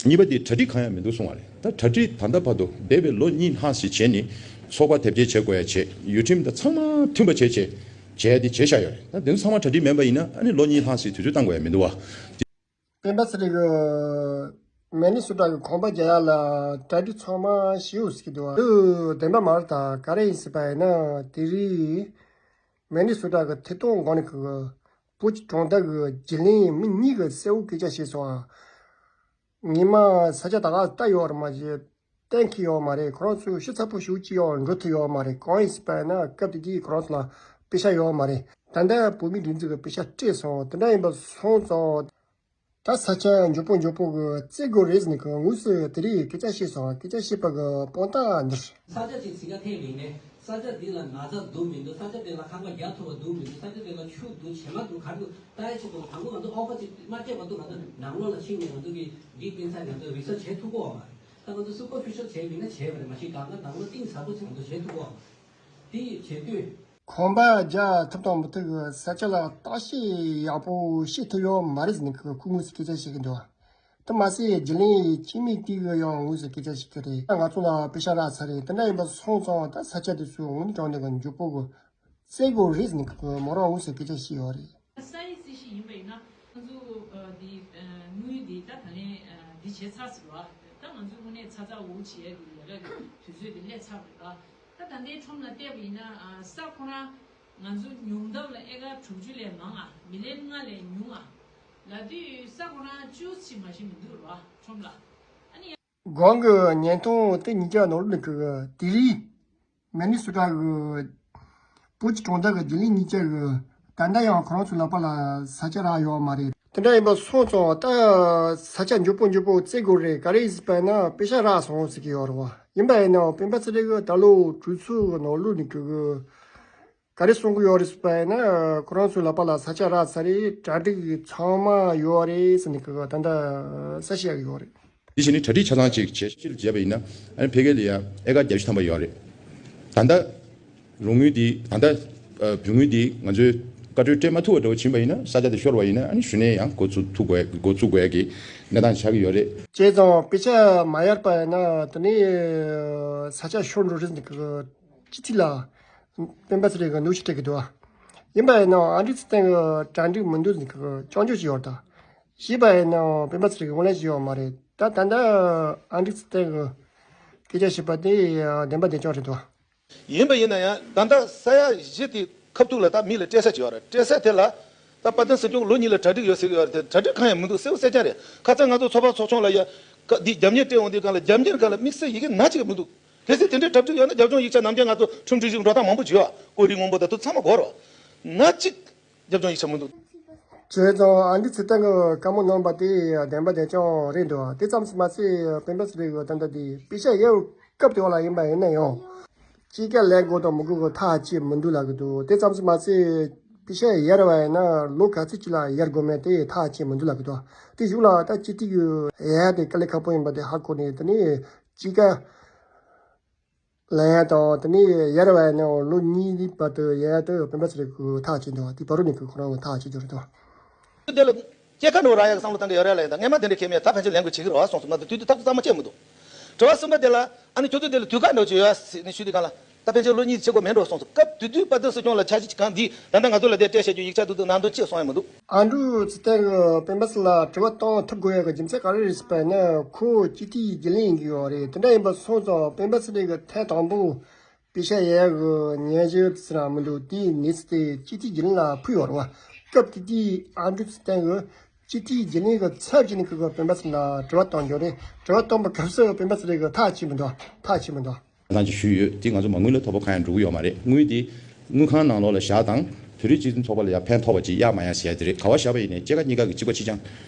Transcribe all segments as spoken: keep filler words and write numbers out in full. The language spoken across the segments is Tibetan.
གཉིས་པ་དེ་གྲ་སྒྲིག་གང་ཡང་མི་འདུག་གསུང་བ་རེད། ད་གྲ་སྒྲིག་ད་ལྟ་བར་དུ་འདས་པའི་ལོ་གཉིས་ལྷག་ཞིག་བྱས་ནས་ཚོགས་པ་དེབ་སྐྱེལ་བྱེད་དགོས་ཡ་བྱས། ཡུལ་ཁྲིམས་དང་ཚང་མ་མཐུན་པ་བྱས་བྱས་བྱས་ཡ་དེ་བྱས་བཞག་ཡོད་རེད། ད་དེ་ཚོ་ཚང་མ་གྲ་སྒྲིག་མིན་པ་ཡིན་ན་ཨ་ནི་ལོ་གཉིས་ལྷག་ཞིག་དུས་ཚོད་བཏང་དགོས་ཡ་མི་འདུག་བ། སྤེན་པ་ཚེ་རིང་གི་མི་ནི་སོ་ཊ་གི་གོམ་པ་རྒྱག་ཡ་ལ་གྲ་སྒྲིག་ཚང་མ་ཞེ་པོ་ཟིག་འདུག་བ། དེ་བདེན་པ་མ་རེད། ད་ག་རེ་ཡིན་ཟེར་བ་ཡིན་ན་དེ་རིང་མི་ནི་སོ་ཊ་གི་ཐད་གཏོང་སྒང་ནས་གི་བོད་ཀྱི་གྲོང་རྡལ་གྱི་བརྒྱུད་ལམ་མི་གཉིས་ཀྱིས་གསལ་བོ་སྐད་ཆ་བཤད་སོང་ཨ། ཉི་མ་ས་ཆ་ད་ག་ལྟ་ཡོད་རེད་མ་གཞི་གཏན་འཁེལ་ཡོད་མ་རེད། ཁོ་རང་ཚོས་ཤི་ཚ་པོ་ཞུགས་ཀྱི་ཡོད་འགྲོ་ཐུབ་ཡོད་མ་རེད། གང་ཡིན་ཟེར་བ་ཡིན་ན་སྐབས་དེ་དུས་ཁོ་རང་ཚོ་ལ་པེ་ཤ་ཡོད་མ་རེད། ད་ལྟ་བོད་མིའི་སྒྲིག་འཛུགས་ཀྱི་པེ་ཤ་སྤྲད་སོང་། དེ་འདྲ་ཡིན་པ་སོང་ཙང་ད་ས་ཆ་མགྱོགས་པོ་མགྱོགས་པོ་གི་བཙལ་དགོས་རེད་ཟེར་ནས་ཁོས་དངོས་སུ་དེ་རིང་སྐད་ཆ་བཤད་སོང་། སྐད་ཆ་བཤད་པ་གི་དཔང་རྟགས་འདིར། ས་ཆ་ཅིག་ཟིན་ན་ཐེངས་རིང་ནས་ས་ཆ་འདི་ལ་ན་ཚ་འདུག་མི་འདུག་ས་ཆ་འདི་ལ་ཁང་པ་རྒྱག་ཐུབ་པ་འདུག་མི་འདུག་ས་ཆ་འདི་ལ་ཆུ་འདུག་བྱེ་མ་འདུག་ག་འདུག་ལྟ་ཡ་ཆེད་དུ་དང་པོ་ང་ཚོ་ཨོ་ཁ་ཅིག་མ་སྤྲད་བར་དུ་ང་ཚོ་ནང་ལོགས་ལ་ཕྱིན་ནས་ང་ཚོ་གི་འདི་སྤུས་ཚད་ང་ཚོ་རི་སར་ཆི་བྱེད་ཐུབ་ཀྱི་ཡོད་མ་རེད། ད་ང་ཚོ་སུ་པར་ཕི་ཤར་བྱས་མིན་ན་བྱས་པ་རེད། མ་གཞི་སྒང་ག་ནང་ལོགས་གཏིང་ཟབ་པོ་ཅིག་ང་ཚོ་བྱེད་ཐུབ་ཀྱི་ཡོད་མ་རེད། དེ་ཡི་བྱེད་དུས། གོམ་པ་རྒྱག་ཐུབ་དང་མི་ཐུབ་ཀྱི་ས་ཆ་ལ་བརྟག་ཞིབ་ཡག་པོ་བྱེད་ཐུབ་ཡོད་མ་རེད་ཟེར་ནས་ཁོས་དངོས་སུ་སྐད་ཆ་བཤད་ཀྱི་འདུག་དེ་མ་ཟད་བརྒྱུད་ལམ་གྱི་འཐུས་མི་དེ་གིས་ཡང་དངོས་སུ་སྐད་ཆ་བཤད་ཀྱི་རེད། ང་ཚོ་ལ་པེ་ཤ་རག་ཚར་རེད། དེ་འདྲ་ཡིན་པ་སོང་ཙང་ད་ས་ཆ་དེ་ཚོ་དངོས་གནས་དྲང་གནས་ཀྱི་མགྱོགས་པོ་གི་བཙལ་དགོས་རེད་ཟེར་ནས་ཁོས་མོ་རང་དངོས་སུ་སྐད་ཆ་བཤད་ཡོད་རེད། ས་ཡི་རྩིས་གཞི་ཡིན་པ་ཡིན་ན་ང་ཚོ་འདི་དངུལ་འདི་ད་ད་ལན་འདི་བྱས་ཚར་ཟེར་བ། ད་ང་ཚོ་དངོས་གནས་ཚ་ཚ་འུར་འུར་བྱེད་ཡ་གི་ལས་ཀ་གི་དུས་ཚོད་འདི་སླེབས་ཚར་བ་རེད། ད་ད་ལྟའི་ཁྲོམ་ལ་བལྟས་པ་ཡིན་ན་ས་ཁོ་རང་ང་ཚོ་ཉུང་མཐའ་ལ་ཨེ་ཀར་དྲུག་ཅུ་ལས་མང་ང་། མི་ལེན་ལྔ་ལས་ཉུང་ང་། ལབ་དུས་ས་ཁོ་རང་བཅུ་ཙམ་མ་ཞིག་མི་འདུག་ར་ཁྲོམ་ལ། ཨ་ནི། གོང་གི་བརྙན་ཐུང་དེ་གཉིས་ཀ་ནང་ལོགས་ནས་གི་དེ་རིང་མི་ནི་སོ་ཊ་གི་བོད་ཀྱི་གྲོང་རྡལ་གྱི་བརྒྱུད་ལམ་གཉིས་ཀ་གི་ད་ལྟ་ཡང་ཁོ་རང་ཚོའི་ལག་པ་ལ་ས་ཆ་རག་ཡོད་མ་རེད། དེ་འདྲ་ཡིན་པ་སོང་ཙང་ད་ས་ཆ་མགྱོགས་པོ་མགྱོགས་པོ་བཙལ་དགོས་རེད། ག་རེ་ཡིན་ཟེར་བ་ཡིན་ན་པེ་ཤ་རག་སོང་ཟེར་གྱི་ཡོད་རེད་བ། ཡིན་པ་ཡིན་ནའང་སྤེན་པ་ཚེ་རིང་གིས་ད་ལོ་གྲོས་ཚོགས་ཀྱི་ནང་ལོགས་ནས་གི་ག་རེ་གསུང་གི་ཡོད་རེད་ཟེར་བ་ཡིན་ན་ཁོ་རང་ཚོའི་ལག་པ་ལ་ས་ཆ་རག་ཚར་རེད། གྲ་སྒྲིག་ཚང་མ་ཡོད་རེད་ཟེར་ནས་གི་ད་ལྟ་གསལ་བཤད་ཡག་གི་ཡོད་རེད། དེ་བཞིན་ནི་གྲ་སྒྲིག་ཆ་ཚང་ཅིག་བྱས་སྤྱིར་བྱས་པ་ཡིན་ན་ཨ་ནི་ཕ་གི་ལ་ཡ་ཨེ་ཀར་བརྒྱད་ཅུ་ཐམ་པ་ཡོད་རེད། ད་ལྟ་རོགས་དངུལ་འདི་ད་ལྟ་ཨ་བུ་དངུལ་འདི་ང་ཚོས་བཀའ་འཁྲོལ་སྤྲད་མ་ཐུབ་པ་འདྲ་བོ་ཕྱིན་པ་ཡིན་ན་ས་ཆ་དེ་ཤོར་བ་ཡིན་ན་ཨ་ནི་གཞུག་ནས་ཡང་འགོ་ཚུགས་ཐུབ་དགོས་འགོ་ཚུགས་དགོས་ཀྱི་གནས་སྟངས་ཆགས་ཀྱི་ཡོད་རེད། བྱས་ཙང་པེ་ཤ་མ་ཡར་པ་ཡིན་ན་དེ་ནས་ས་ཆ་ཤོར་འགྲོ་རེད་ཟེར་གི་སྤྱི་འཐུས་ལ་སྤེན་པ་ཚེ་རིང་གིས་གནོན་ཤུགས་སྤྲད་ཀྱི་འདུག་ཡིན་པ་ཡིན་ནའང་ཨ་འབྲུག་ཚེ་བརྟན་གྱིས་གྲ་སྒྲིག་མི་འདུག་ཟེར་གི་སྐྱོན་བརྗོད་ཅིག་ཡོད་རེད་ད། ཞེས་པ་ཡིན་ནའང་སྤེན་པ་ཚེ་རིང་གིས་ངོས་ལེན་བྱས་ཡོད་མ་རེད། ད་ད་ལྟ་ཨ་འབྲུག་ཚེ་བརྟན་གྱིས་སྐད་ཆ་བཤད་པ་དེ་བདེན་པ་བདེན་རྐྱང་རེད་འདུག་ཡིན་པ་ཡིན་ན་ཡང་ད་ལྟ་ས་ཡ་བཞི་དེ་ཁ་ཐུག་ལ་ད་མི་ལ་སྤྲད་ས་ཅིག་ཡོད་རེད། སྤྲད་ས་དེ་ལ་ད་དཔལ་ལྡན་སྲིད་སྐྱོང་ལོ་གཉིས་ལ་གྲ་སྒྲིག་ཡོད་ཟེར་གྱི་ཡོད་རེད། དེ་གྲ་སྒྲིག་གང་ཡང་མི་འདུག་གསལ་པོ་གསལ་རྐྱང་རེད། ཁ་སང་ང་ཚོ་ཚོགས་པ་ཚོགས་ཆུང་ལ་ཡ་ཀ་འདི་རྒྱབ་གཉེར་སྤྲད་འོང་དུས་སྒང་ལ་རྒྱབ་གཉེར་སྒང་ལ་དམིགས་བསལ་ཡི་གེ་སྣ་གཅིག་མི་འདུག་གལ་སྲིད་དེ་འདྲའི་གྲ་སྒྲིག་ཡོད་ན་རྒྱབ་ལྗོངས་ཡིག་ཆ་ནམ་རྒྱུན་ང་ཚོ་ཁྲིམས་སྒྲིག་གཞི་འགྲོ་སྟངས་མང་པོ་བྱོས་ཨ། ཀོ་རི་སྔོན་པོ་དང་དུ་ཚང་མ་འགོར་བ། སྣ་གཅིག་རྒྱབ་ལྗོངས་ཡིག་ཆ་མི་འདུག་བྱས་ཙང་ཨ་འབྲུག་ཚེ་བརྟན་གྱིས་བཀའ་མོལ་གནང་བ་དེ་བདེན་པ་བདེན་རྐྱང་རེད་འདུག་དེ་ཙམ་ཞིག་མ་ཟད་སྤེན་པ་ཚེ་རིང་གིས་ད་ལྟ་དེ་པེ་ཤ་ཡར་སྐབས་དེ་བ་ལ་ཡིན་པ་ཡིན་ན་ཡང་། སྤྱི་ཁྱབ་ལེན་དགོས་དང་མི་དགོས་ཀྱི་ཐག་བཅད་མི་འདུག་ལབ་ཀྱི་འདུག་དེ་ཙམ་ཞིག་མ་ཟད་པེ་ཤ་ཡར་བ་ཡིན་ན་ལོ་ག་ཚོད་ཅིག་ལ་ཡར་དགོས་མིན་དེ་ཐག་བཅད་མི་འདུག་ལབ་ཀྱི་འདུག་དེ་གཞུག་ལ་ད་སྤྱི་འཐུས་ཀྱི་ཡར་དེ་དཀའ་ལས་ཁག་པོ་ཡིན་པ་དེ་ཧ་གོ་ནས་དེ་ནས་སྤྱི་ཁྱབ་ལེན་ཡ་དང་དེ་ནས་ཡར་བ་ཡིན་ན་ལོ་གཉིས་བར་དུ་ཡར་དུ་སྤེན་པ་ཚེ་རིང་གིས་ཐག་བཅད་འདུག་དེ་བར་དུ་ནས་ཁོ་རང་གིས་ཐག་བཅད་རྒྱུ་རེད་འདུག་དེ་ལ་སྐྱེ་ཁ་འགྲོ་རག་ཡག་བསམ་བློ་བཏང་གི་ཡོད་རེད་ལ་ཡིན་ད་སྔས་མ་དེ་འདྲ་ཁེལ་མེད་ད་ཕན་ཆད་ལེན་དགོས་བྱེད་ཀྱི་རེད་བ་སོང་སོང་ང་ཚོ་དུས་དུས་ཐག་ཐག་མ་ཆད་མི་འདུག་དྲི་བ་གསུམ་པ་དེ་ལ་ཨ་ནི་ཁྱོད་ཚོ་དེ་ལ་དུས་བཀག་འགྲོ་བྱེད་ཡོད་ཟེར་ནས་ཞུས་དུས་གང་ལ་ད་ཕན་ཆད་ལོ་གཉིས་བྱེད་དགོས་མེད་འགྲོ་སོང་སོང་སྐབས་དུས་དུས་དཔལ་ལྡན་སྲིད་སྐྱོང་ལ་འཆར་གཞི་གང་འདི་ད་ལྟ་ང་ཚོ་ལ་དེ་སྤྲད་བྱེད་རྒྱུ་ཡིག་ཆ་དུ་དུ་ནང་དུ་ཅི་སོང་ཡ་མི་འདུག་ཨ་འབྲུག་ཚེ་བརྟན་གྱིས་སྤེན་པ་ཚེ་རིང་ལ་དྲི་བ་གཏོང་ཐུབ་དགོས་ཡ་གི་རྒྱུ་མཚན་ག་རེ་རེད་ཟེར་བ་ཡིན་ན་ཁོ་སྤྱི་འཐུས་བརྒྱུད་ལམ་ཡིན་གྱི་ཡོད་རེད། དེ་འདྲ་ཡིན་པ་སོང་ཙང་སྤེན་པ་ཚེ་རིང་གིས་ཐེངས་དང་པོ་པེ་ཤ་ཡར་གྱི་སྙན་ཞུ་ཟེར་ར་མི་འདུག་དེའི་གནས་ཚུལ་དེ་སྤྱི་འཐུས་བརྒྱུད་ལམ་ལ་ཕུལ་ཡོད་རེད་བ། སྐབས་དེ་དུས་ཨ་འབྲུག་ཚེ་བརྟན་གྱིས་སྤྱི་འཐུས་བརྒྱུད་ལམ་གྱི་ཚབ་བྱས་ནས་ཁོ་གིས་སྤེན་པ་ཚེ་རིང་ལ་དྲི་བ་གཏོང་རྒྱུ་རེད། དྲི་བ་གཏོང་བའི་སྐབས་སུ་སྤེན་པ་ཚེ་རིང་གིས་ཐག་བཅད་མི་འདུག་ཐག་བཅད་མི་འདུག་ཐང་ཅིག་ཞུས་ཡོད། དེ་ང་ཚོ་མ་དངུལ་ལ་དོ་ཕོག་གང་ཡང་འགྲོ་གི་ཡོད་མ་རེད། དངུལ་དེ་དངུལ་ཁང་ནང་ལོགས་ལ་བཞག་དང་བོད་རིགས་སྤྱི་མཐུན་ཚོགས་པ་ལ་ཡང་ཕན་ཐོགས་པ་ཅིག་གཡར་མ་གཡར་ཟེར་ཡ་དེ་རེད། ག་བ་བཞག་པ་ཡིན་ནའི་སྐྱེད་ཀ་གཉིས་ཀ་གི་གཅིག་པ་གཅིག་རྐྱང་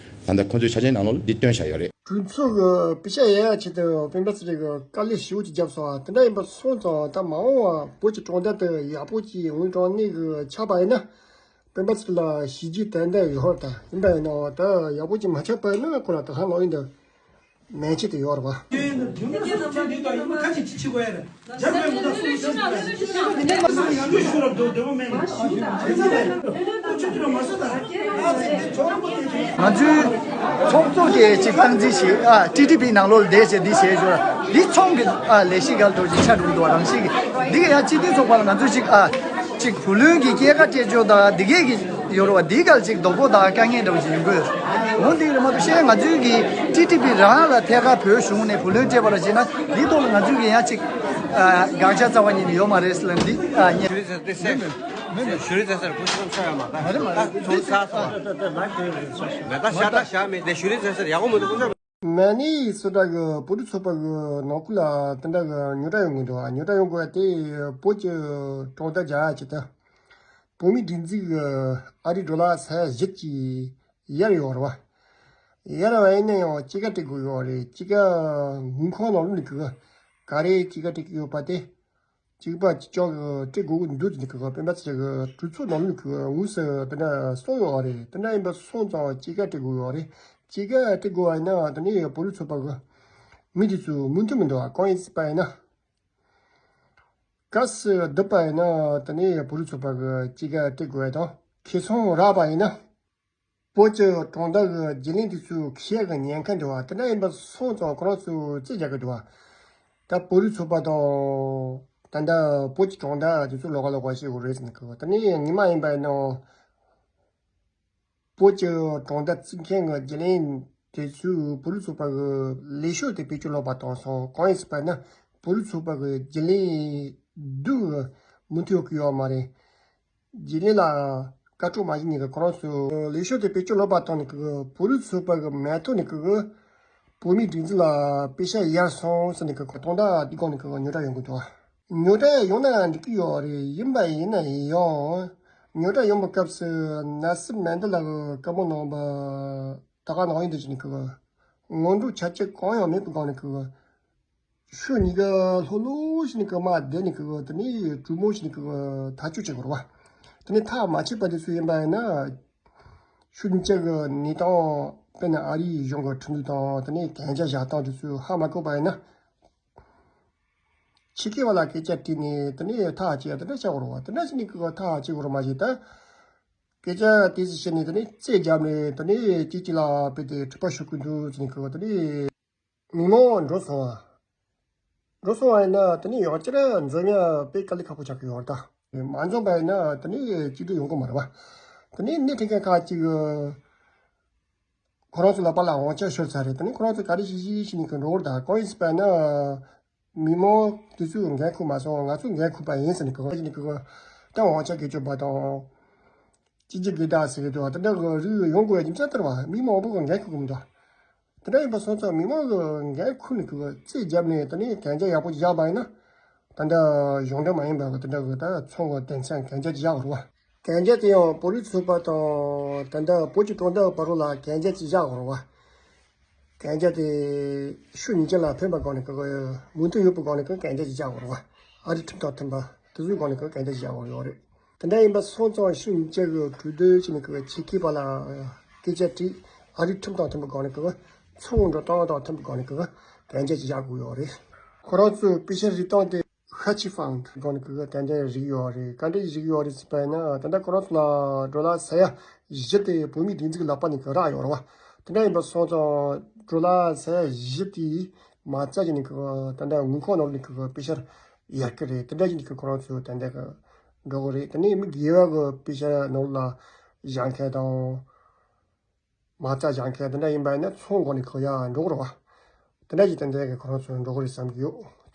ད་ལྟ་ཁོ་ཚོའི་ཆ་རྐྱེན་ནང་ལོགས་ལ་འདི་བཏོན་བཞག་ཡོད་རེད། གྲོས་ཚོགས་ཀྱི་པེ་ཤ་ཡར་ཡ་ཆེད་དུ་སྤེན་པ་ཚེ་རིང་གིས་དཀའ་ལས་ཞེ་པོ་ཅིག་བརྒྱབ་སོང་བ། དེ་འདྲ་ཡིན་པ་སོང་ཙང་ད་མ་འོངས་པ་བོད་ཀྱི་གྲོང་རྡལ་དུ་ཡག་པོ་ཅིག་དངུལ་གྲོན་གནས་གི་ཆགས་པ་ཡིན་ན། སྤེན་པ་ཚེ་རིང་ལ་གཞི་རྒྱུ་ཏན་ཏན་ཡོད་རེད། ད་ཡིན་པ་ཡིན་ནའང་ད་ཡག་པོ་ཅིག་མ་ཆགས་པ་ཡིན་ན་ཁོ་ལ་ད་ལྷ་ལོག་ཡིན་ད་མན་ཆད་དུ་ཡོད་རེད་པ། ང་ཚོའི་ཚོགས་གཙོ་གིས་ཅིག་སྟངས་འཛིན་བྱེད། ཨ། ཊི་ཊི་པི་ནང་ལོགས་ལ་བསྡད་བྱས་འདི་བྱས་ཞོར་འདི་ཚོང་གི། ཨ། ལས་གཞི་འགའ་འགྲོ་ཅིག་ཆ་འགྲོ་གི་འདུག་རང་བཞིན་གྱི་འདི་ག་ཡང་སྤྱི་མཐུན་ཚོགས་པ་ལ་ང་ཚོས་ཅིག་ཨ། ཅིག་བུ་ལོན་གྱི་སྐྱེད་ཀ་སྤྲད་ཕྱོགས་དང་འདི་གས་ཀྱི་ཡོད་རེད་བ། འདི་ག་ལ་ཅིག་རྡོག་པོ་དང་དཀའ་ངལ་འདྲ་བོ་ཅིག་ཡོང་གི་ཡོད། འོ་འདི་རེད་མ་གཏོགས་གཞན་ང་ཚོའི་གི་ཊི་ཊི་པི་རང་ལ་ཐད་ཀར་བོད་གཞུང་ནས་བུ་ལོན་སྤྲད་པ་ལ་བྱས་ན་འདི་ཐོག་ལ་ང་ཚོའི་གི་ཡང་ཅིག་ཨ། དགག་བྱ་རྩ་བ་ཉིད་ནས་ཡོད་མ་རེད་ཟེར་ལ་འདི། ཨ། ཉེ། ཞུ་རིག་ཟེར་ཟེར་བུ་ཆུང་ཆ་ཡ་མ་ད་ཚོང་ས་སོ་མེ་ད་ཤ་ད་ཤ་མེད་དེ་ཞུ་རིག་ཟེར་ཟེར་ཡག་པོ་མི་འདུག་མ་ནི་སུ་འདྲ་གི་བོད་རིགས་ཚོགས་པ་གི་ནང་ཁུལ་ལ་དེ་འདྲ་གི་ཉོ་གྲ་ཡོང་གི་འདུག་ཨ། ཉོ་གྲ་ཡོང་དགོས་པ་དེ་བོད་ཀྱི་གྲོང་རྡལ་རྒྱ་ཡག་ཅིག་ཏུ་བོད་མིའི་སྒྲིག་འཛུགས་ཀྱི་ཨ་རིའི་ཌོ་ལར་ས་ཡ་བཞི་གི་ཡར་ཡོད་རེད་བ། ཡར་བ་ཡིན་ན་ཡང་སྐྱེད་ཀ་སྤྲད་དགོས་ཡོད་རེད། སྐྱེད་ཀ་དངུལ་ཁང་ནང་ལོགས་ནས་གི་ག་རེ་སྐྱེད་ཀ་སྤྲད་ཀྱི་ཡོད་པ་དེ། གཅིག་པ་གཅིག་ཀྱང་སྤྲད་དགོས་ཀྱི་འདུག་ཟེར་ནས་གི་སྤེན་པ་ཚེ་རིང་གི་གྲོས་ཚོགས་ནང་ལོགས་ནས་གི་དངོས་སུ་དེ་འདྲ་གསུངས་ཡོད་རེད། དེ་འདྲ་ཡིན་པ་སོང་ཙང་སྐྱེད་ཀ་སྤྲད་དགོས་ཡོད་རེད། སྐྱེད་ཀ་སྤྲད་དགོས་པ་ཡིན་ན་དེ་ནས་བོད་རིགས་ཚོགས་པ་གི་མི་དེ་ཚོ་མུ་མཐུད་མི་འདུག་ག་གང་ཡིན་ཟེར་བ་ཡིན་ན། སྐབས་སུ་བསྡུས་པ་ཡིན་ན་དེ་ནས་བོད་རིགས་ཚོགས་པ་གི་སྐྱེད་ཀ་སྤྲད་དགོས་པ་དང་ཁེ་བཟང་རག་པ་ཡིན་ན། བོད་ཀྱི་གྲོང་རྡལ་གྱི་བརྒྱུད་ལམ་དེ་ཚོའི་ཁེ་གི་ཉེན་ཁ་འདྲ་བ་དེ་འདྲ་ཡིན་པ་སོང་ཙང་ཁོ་རང་ཚོས་རྩིས་རྒྱག་གི་འདུག་བ། ད་བོད་རིགས་ཚོགས་པ་དང་ད་ལྟ་བོད་ཀྱི་གྲོང་རྡལ་དེ་ཚོ་ལོགས་ཀ་ལོགས་ཀ་བྱེད་དགོས་རེད་ཟེར་ནས་གི་དེ་ནས་ཉི་མ་ཡིན་པ་ཡིན་ནའང་བོད་ཀྱི་གྲོང་རྡལ་བརྩིགས་མཁན་གྱི་བརྒྱུད་ལམ་དེ་ཚོས་བོད་རིགས་ཚོགས་པ་གི་ལས་ཤོག་དེ་བེད་སྤྱོད་ལོག་པ་བཏང་སོང་། གང་ཡིན་ཟེར་བ་ན་བོད་རིགས་ཚོགས་པ་གི་བརྒྱུད་ལམ་སྡུག་མུ་མཐུད་ཡོང་གི་ཡོད་མ་རེད། རྗེས་ལུས་ལ་བཀའ་སྒྲོག་མ་བྱས་ནས་ཀྱི་ཁོ་རང་ཚོས་ལས་ཤོག་དེ་བེད་སྤྱོད་ལོག་པ་བཏང་ནས་ཀྱི་བོད་རིགས་ཚོགས་པ་གི་མ་ཐོག་ནས་ཀྱི་བོད་མིའི་སྒྲིག་འཛུགས་ལ་པེ་ཤག་ཡར་སོང་ཟེར་ནས་ཀྱི་གོ་སྟངས་དང་དེའི་སྒང་ནས་ཀྱི་ཉོ་གྲ་ཡོང་གི་འདུག་ཉོ་གྲ་ཡོང་ན་འགྲིག་གི་ཡོད་རེད། ཡིན་པ་ཡིན་ན་ཡང་ཉོ་གྲ་ཡོང་བའི་སྐབས་སུ་ན་སི་མན་ཌེ་ལ་གི་བཀའ་མོལ་གནང་བ་ད་ག་ནང་བཞིན་དུ་བྱས་ནས་ཀྱི་ངོ་སྤྲོད་བྱ་བྱེད་གང་ཡང་མེད་པའི་སྒང་ནས་ཀྱི། ཤུགས་གཉིས་ཀ་ལྷོད་ལྷོད་བྱས་ནས་ཀྱི་མར་བསྡད་ནས་ཀྱི་དེ་ནས་གྲོས་མོལ་བྱས་ནས་ཀྱི་ཐག་གཅོད་བྱེད་དགོས་རེད་བ། དེ་ནས་ཐག་མ་ཆོད་པ་དེ་ཚོ་ཡིན་པ་ཡིན་ན། ཤུགས་གཉིས་ཀ་གི་གནས་སྟངས་དཔེར་ན་ཨ་རིའི་གཞུང་གི་ཁྲིམས་འཛུགས་དང་དེ་ནས་གན་རྒྱ་བཞག་སྟངས་དེ་ཚོ་ཧ་མ་གོ་བ་ཡིན་ན། ཕྱི་རྒྱལ་བ་ལ་སྐད་ཆ་དྲིས་ནས་དེ་ནས་ཐག་བཅད་ཡ་དེ་འདྲ་བྱ་དགོས་རེད་བ། དེ་འདྲ་བྱས་ནས་ཀྱི་ཐག་བཅད་དགོས་རེད་མ་གཞི་ད། སྐད་ཆ་དེ་ཚོ་བཤད་ནས་དེ་ནས་རྩོད་རྒྱབ་ནས་དེ་ནས་གཅིག་གཅིག་ལ་དཔེ་དེ་འཁྲུག་པ་ཤོར་གི་འདུག་ཟེར་ནས་ཀྱི་དེ་ནས། མི་མང་འགྲོ་སོང་བ། འགྲོ་སོང་བ་ཡིན་ན་དེ་ནས་ཡང་བསྐྱར་འཛོམས་ཡ་དཔེ་དཀའ་ལས་ཁག་པོ་ཆགས་ཀྱི་ཡོད་རེད་ད། མ་འཛོམས་པ་ཡིན་ན་དེ་ནས་གཅིག་སྡུད་ཡོང་གི་མ་རེད་བ། དེ་ནས་སྣེ་ཁྲིད་མཁན་ཁག་ཅིག་ཁོ་རང་ཚོ་ལག་པ་ལ་དབང་ཆ་ཤོར་ཚར་རེད། དེ་ནས་ཁོ་རང་ཚོ་ག་རེ་བྱེད་བྱེད་བྱེད་ནས་ཀྱི་འགྲོ་གི་རེད་ད། གང་ཡིན་ཟེར་བ་ཡིན་ན། མི་མང་དེ་ཚོས་འགན་འཁུར་མ་སོང་། ང་ཚོས་འགན་འཁུར་པ་ཡིན་ཟེར་ནས་ཀྱི་ཁོ་རང་ཚོ་ནས་ཀྱི་ད་དབང་ཆ་སྒེར་གཅོད་པ་དང་། གཅིག་གྱུར་སྒེར་བདག་ཟེར་གྱི་འདུག་དེ་འདྲ་གི་རིགས་ཡོང་དགོས་རྒྱུ་མཚན་ལྟར་བ་མི་མང་པོ་གི་འགན་འཁུར་གི་མི་འདུག་དེ་འདྲ་ཡིན་པ་སོང་ཙང་མི་མང་གི་འགན་འཁུར་ནས་གི་རྩོད་བརྒྱབ་ནས་དེ་ནས་གན་རྒྱ་ཡག་པོ་བཞག་པ་ཡིན་ན། ད་ལྟ་གཞུང་འབྲེལ་མ་ཡིན་པ་གི་དེ་འདྲ་གི་ད་ཚོང་གི་དོན་ཚན་གན་རྒྱ་ཅིག་བཞག་དགོས་རེད་བ། གན་རྒྱ་དེ་ཡང་བོད་རིགས་ཚོགས་པ་དང་ད་ལྟ་བོད་ཀྱི་གྲོང་རྡལ་བར་ལ་གན་རྒྱ་ཅིག་བཞག་དགོས་རེད་བ། གན་རྒྱ་དེ་ཤུགས་གཉིས་ཀ་ལ་ཕན་པའི་སྒང་ནས་ཀྱི་མུ་མཐུད་ཡོད་པའི་སྒང་ནས་ཀྱི་གན་རྒྱ་ཅིག་བཞག་དགོས་རེད་བ། ཨ་རིའི་ཁྲིམས་དང་མཐུན་པ་དེ་ཚོའི་སྒང་ནས་ཀྱི་གན་རྒྱ་ཅིག་བཞག་དགོས་ཡོད་རེད། དེ་འདྲ་ཡིན་པ་སོང་ཙང་ཤུགས་གཉིས་ཀ་གི་གྲོས་བསྡུར་བྱས་ནས་ཀྱི་ཆེད་མཁས་པ་ལ་སྐད་ཆ་དྲིས། ཨ་རིའི་ཁྲིམས་དང་མཐུན་པའི་སྒང་ནས་ཀྱི་ཚོང་འགྲོ་སྟངས་དང་མཐུན་པའི་སྒང་ནས་ཀྱི་གན་རྒྱ་ཅིག་བཞག་དགོས་ཡོད་རེད། ཁོ་རང་ཚོའི་པེ་ཤག་རིན་ཐང་དེ་ཧེ་ཇི་ཕན་སྒང་ནས་ཀྱི་གན་རྒྱ་རིགས་ཡོད་རེད། ག་འདྲ་རིགས་ཡོད་རེད་ཟེར་བ་ཡིན་ན་ད་ལྟ་ཁོ་རང་ཚོ་ལ་ཌོ་ལར་ས་ཡ་བཞི་དེ་བོད་མིའི་སྒྲིག་འཛུགས་ལག་པ་ནས་ཀྱི་རག་ཡོད་རེད་བ། དེ་འདྲ་ཡིན་པ་སོང་ཙང་ཌོ་ལར་ས་ཡ་བཞི་དེ་མ་རྩ་བྱས་ནས་ཀྱི་ད་ལྟ་དངུལ་ཁང་ནང་ལ་ཀྱི་པེ་ཤག་ཡར་གི་རེད། དེ་འདྲ་བྱས་ནས་ཀྱི་ཁོ་རང་ཚོ་ད་ལྟ་ཀྱི་འགྲོ་གི་རེད། དེ་ནས་མི་སྒེར་བ་གི་པེ་ཤག་ནང་ལ་བཞག་མཁན་དང་། མ་རྩ་བཞག་མཁན་དེ་འདྲ་ཡིན་པ་ཡིན་ན་ཚོང་སྒོ་ནས་ཁོ་ཡར་འགྲོ་གི་རེད་བ། དེ་འདྲ་ཞིག་ཏན་ཏན་གྱི་ཁོ་རང་ཚོ་འགྲོ་གི་རེད་བསམ་གྱི་ཡོད།